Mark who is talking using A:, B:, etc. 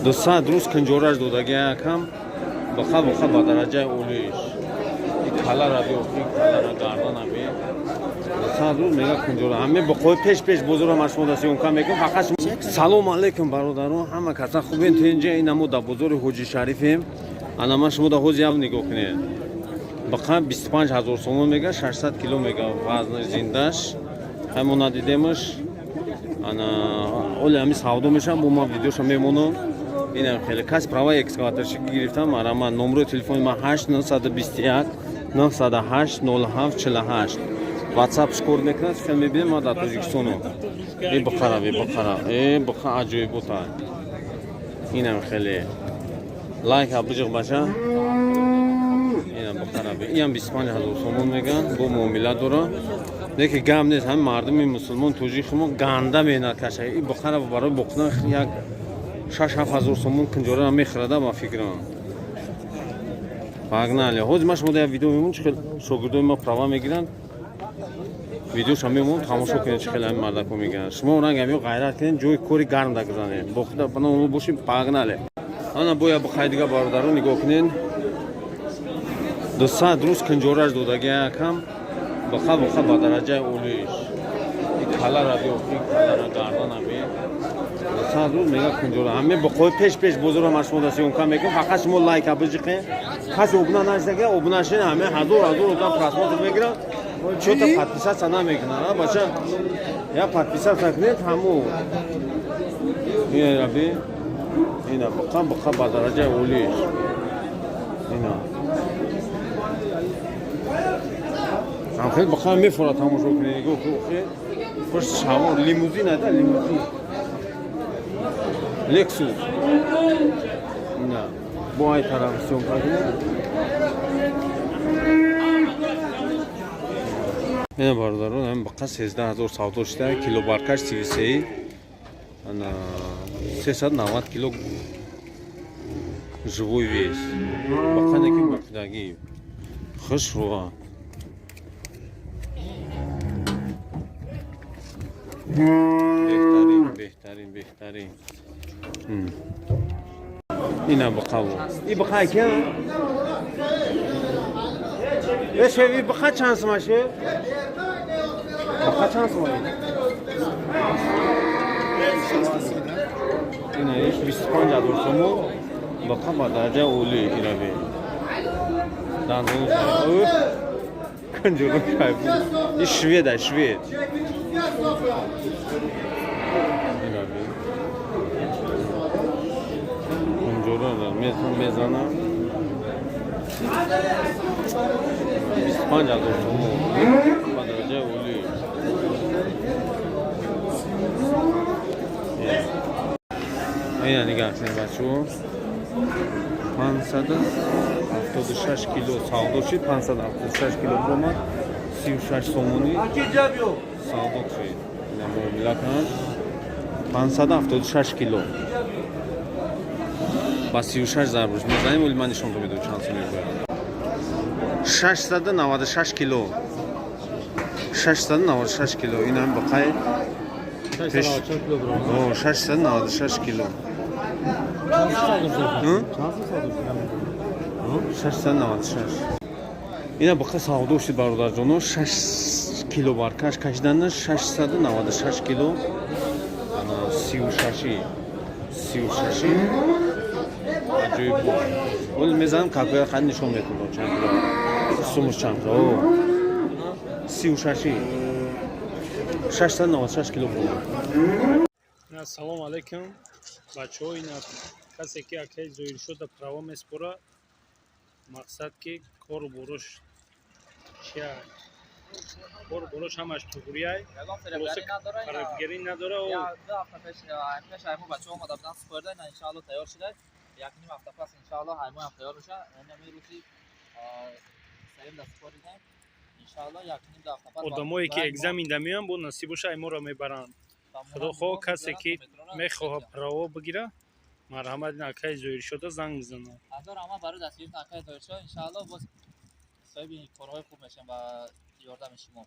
A: 200 рӯз кунҷораш додаги якам бақа бақа ба дараҷаи олиш. И калара биё, и калара гардана би. 200 рӯз мега кунҷора. Ҳаме бақои пеш пеш бозора ман шумо даст ёнка мекунам. Фақат салом алейкум бародарон, ҳама каса хубен тинҷа ина мо дар бозори Ҳоҷи Шарифем. Ана ман шумо да ҳози як нигоҳ кунед. Бақа 25 ҳазор сомон мега, 600 кило мега вазни зиндаш. Ҳай мо надидемаш. Ана оли ҳами савдо мешавам, бо ман видеоша мемонам. Инам хеле кас права экскаваторщик гирифтам. Мара ман номерои телефони ман 8 921 908 07 48. WhatsApp шкор мекунад, хел мебинем ман дар Тоҷикистону. Э бақара, бе бақара. Э бақа аҷоибота. Инам хеле. Лайк биҷиқ баша. Инам бақара бе. Инам 25 ҳазор сомон меган, бо муомила дора. Леки гап нест, ҳами мардуми мусулмон тоҷики мо ганда меҳнат каша. И бақара барои боқидан як 6-7 ҳазор сомон кунҷора мехӯрада ба фикрам. Погнали. Ҳозир ман шумо як видео мемонам, чӣ хел шогирдои ма права мегиранд. Видеоша мемонам, тамошо кунед, чӣ хел ҳами мардако мегиранд. Шумо ранг ҳамё ғайрат кунед, ҷои кори гарм дагзанед. Боқида паноҳ бошем, погнали. Ана боя бақай дига бародарон нигоҳ кунед. 200 рӯз кунҷораш додаги якам бақа бақа ба дараҷаи олиш. И калара биё, и калара гардана би. 200 рӯз мега кунҷора. Ҳаме бақои пеш пеш бозора ман шумо даст ёнка мекунам. Фақат шумо лайка биҷиқе. Каси обуна нашдага, обуна шин, ҳаме ҳазор ҳазор одам просмотр мегирад. Чё-то подписаться намекунад, а бача? Я подписаться кунед ҳаму. Ина би. Ина бақа бақа ба дараҷаи олиш. Ина. Ҳам хел бақа мефорад тамошо кунед, нигоҳ кун, пушт шавор лимузин ада лимузин. Лексус. Ина. Бо ай тараф съёмка кунед. Ина бародарон, ҳам бақа 13 ҳазор савдо шуда, кило баркаш 33, ана 390 кило живой вес. Бақа неки боқидагӣ. Хушрӯа. Беҳтарин, беҳтарин, беҳтарин. Ина бақаво. И бақа ки? Э шеви бақа чанд сум аше? Бақа чанд сум? Ина иш 25 ҳазор сомон. Бақа ба дараҷаи олӣ ирави. Дандон. Кунҷуру кайф. И шведа, швед. Ирави. Кунҷуру мезанам. 25 ҳазор сомон. Ба дараҷаи олӣ. Ина нигоҳ кунед бачаҳо. 576 кило савдо шид, 576 кило омад, 36 сомонӣ савдо шид. Ина муомила кунанд. 576 кило. Ба 36 зарб мезанем, вале ман нишон медиҳам чанд сом мебояд. 696 кило. 696 кило. Ин ҳам бақай пеш 696 кило. 696. Ина бақа савдо шуд бародарҷоно, 6 кило баркаш кашидана 696 кило. Ана 36 36 аҷоиб буд. Ҳоло мезанам калкулятор қад нишон мекунам чанд кило. Сумуш чанд кило. 36 696 кило буд.
B: Салом алейкум бачаҳо, ина касе ки акаи Зоҳиршода права меспора, мақсад ки кору борош чия, кору борош ҳамаш туғрияй, фарабгарӣ надора.
C: Ду ҳафта пеш ҳаймо бачаҳо омада буданд, супорда, ина иншаалло тайёр шуда, як ним ҳафта пас иншаалло ҳаймоам тайёр меша. Ҳамин рӯзи сеюм да супоридем, иншаалло як ним ду ҳафта пас.
B: Одамое ки экзамен да меоянд, бо насибоша айморо мебаранд. Худохоҳ касе ки мехоҳад право бигира, марҳамат, акаи Зоҳиршода занг мезанад.
C: Ҳазор раҳмат барои дастгирии акаи Зоҳиршо. Иншаалло боз соҳиби корҳои хуб мешавем ба ёрдами шумо.